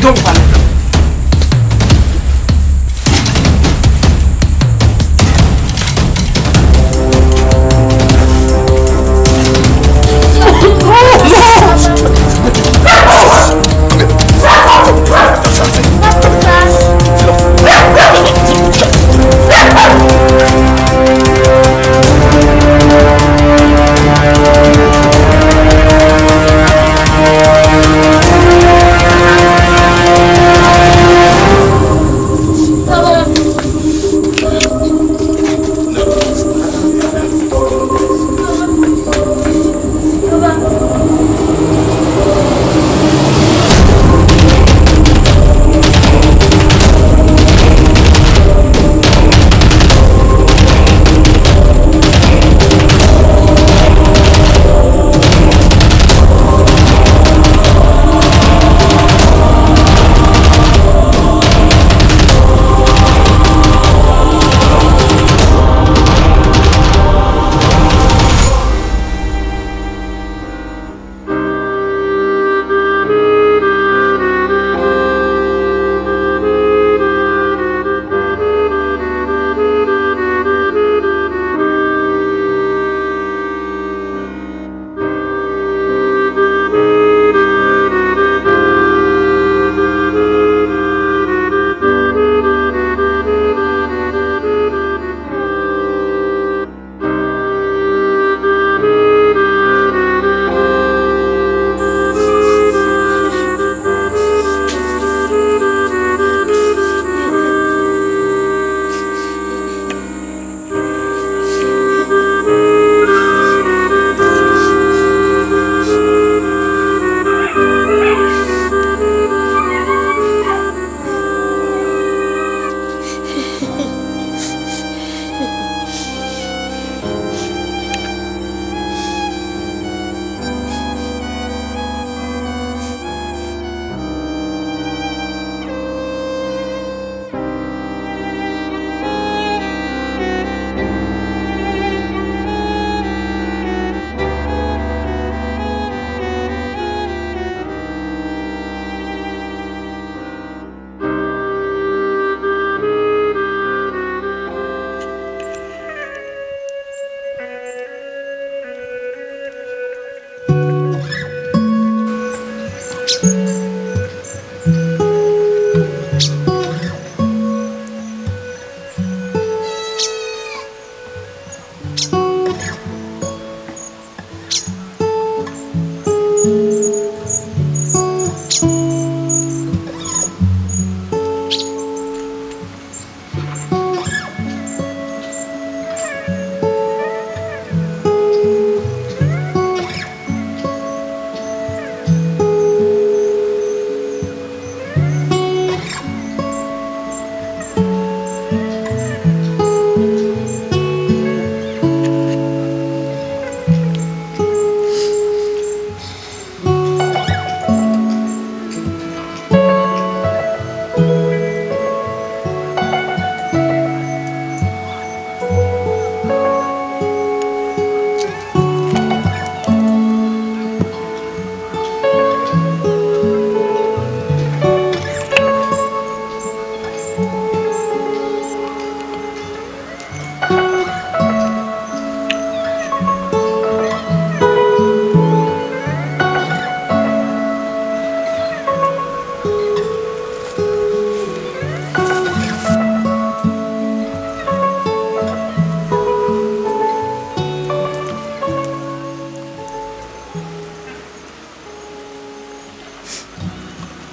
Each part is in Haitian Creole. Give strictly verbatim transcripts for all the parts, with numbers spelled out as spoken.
Donk, pa nan.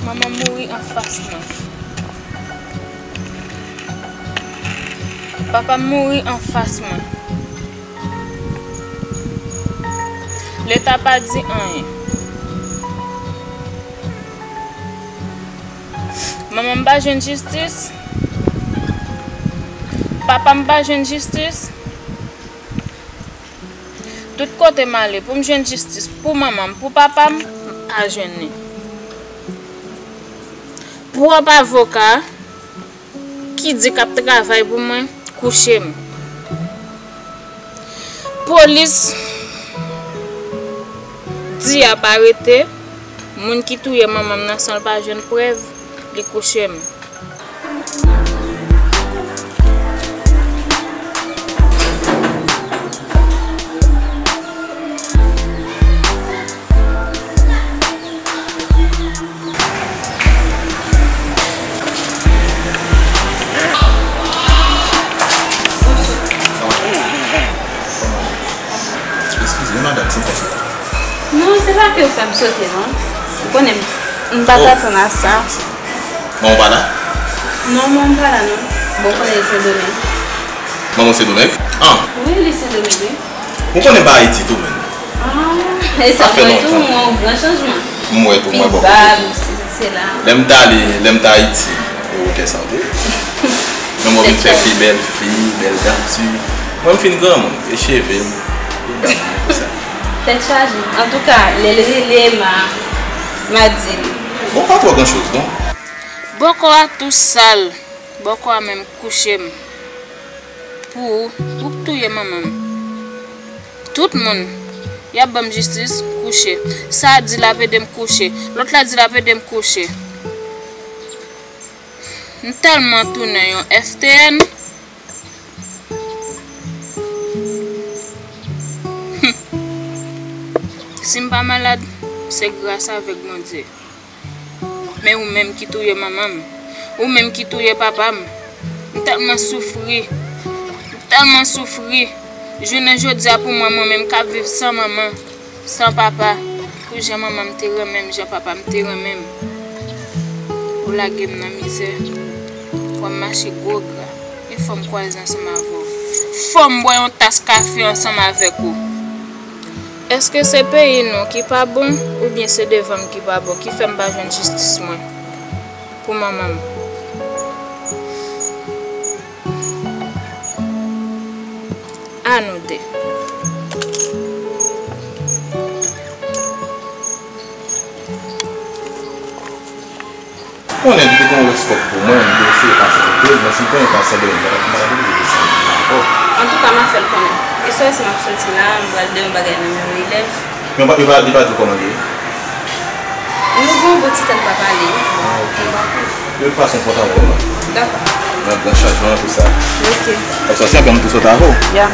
Manman m mouri anfas mwen. Papa m mouri anfas mwen. Leta pa di anyen. Manman m pa jwenn jistis. Papa m pa jwenn jistis. Tout kote m ale pou m jwenn jistis pou manman m, pou papa m, m pa jwenn li. Pwòp avoka ki di k ap travay pou mwen kouche m. Polis di y ap arete moun ki touye manman m nan san l pa jwenn prèv. Li kouche m. Eskize, madanm, se fè sa. Non, se pa ke w fè m sote, non. Ou konnen m, m pa t atann a sa. Manman w pa la? Non, manman m pa la, non. Bon, ou konnen li Sendomeng. Manman w Sendomeng? Ah. Wi, li Sendomeng, wi. Ou konnen m pa Ayiti tou, menm. Ah, e sa fè lontan. Ou wè tou, m wè yon gran chanjman. M wè tou, m wè bò kote tou. Pi bab, sesi, sela. Lè m t ale, lè m t Ayiti, e wotè sa w te ye. Men mwen vin fè pi bèl fi, bèl danti. Mwen m fin granmoun, e cheve m, e bab mwen, e sa. Tèt chaje. Antouka, lè l rele m, m a di l. Bon, pa twò gran choz, non. Bòkò a tou sal. Bòkò a menm kouche m. Pou ou, ou k touye manman m. Tout moun, y ap ban m jistis, kouche. Sa a di l ap ede m kouche. Lòt la di l ap ede m kouche. M tèlman tounen yon F T N. Hum. Si m pa malad, se gras avèk Bondye. Men ou menm ki touye manman m, ou menm ki touye papa m. M tèlman soufri, m tèlman soufri. Jounen jodi a pou mwen, mwen menm k ap viv san manman, san papa, pou jan manman m te renmen m, jan papa m te renmen m. Ou lage m nan mizè, fò m mache gwo gra, e fò m kwaze ansanm avè w. Fò m bwè yon tas kafe ansanm avèk ou. Èske se peyi nou ki pa bon, oubyen se devan m ki pa bon, ki fè m pa jwenn jistis mwen pou manman m? A nou de. Ou konnen li te gen yon respè pou mwen, m te eseye pase kote l, men si m konnen l pa Sendomeng, m pa t ap, m pa t ap oblije desann nan ankò. Antouka, m a fè l konnen. E swa si m ap soti la, m pral de yon bagay nan men Wilèv. Men li pa, li pa, li pa di w kòman li ye? Nou gen yon bon ti tan n pa pale. Ah, ok. M pa konn. De tout fason, kontan pou mwen. Dakò. N ap gen chanjman pou sa. Ok. Paske si ap gen m tou sot avè w. Ya.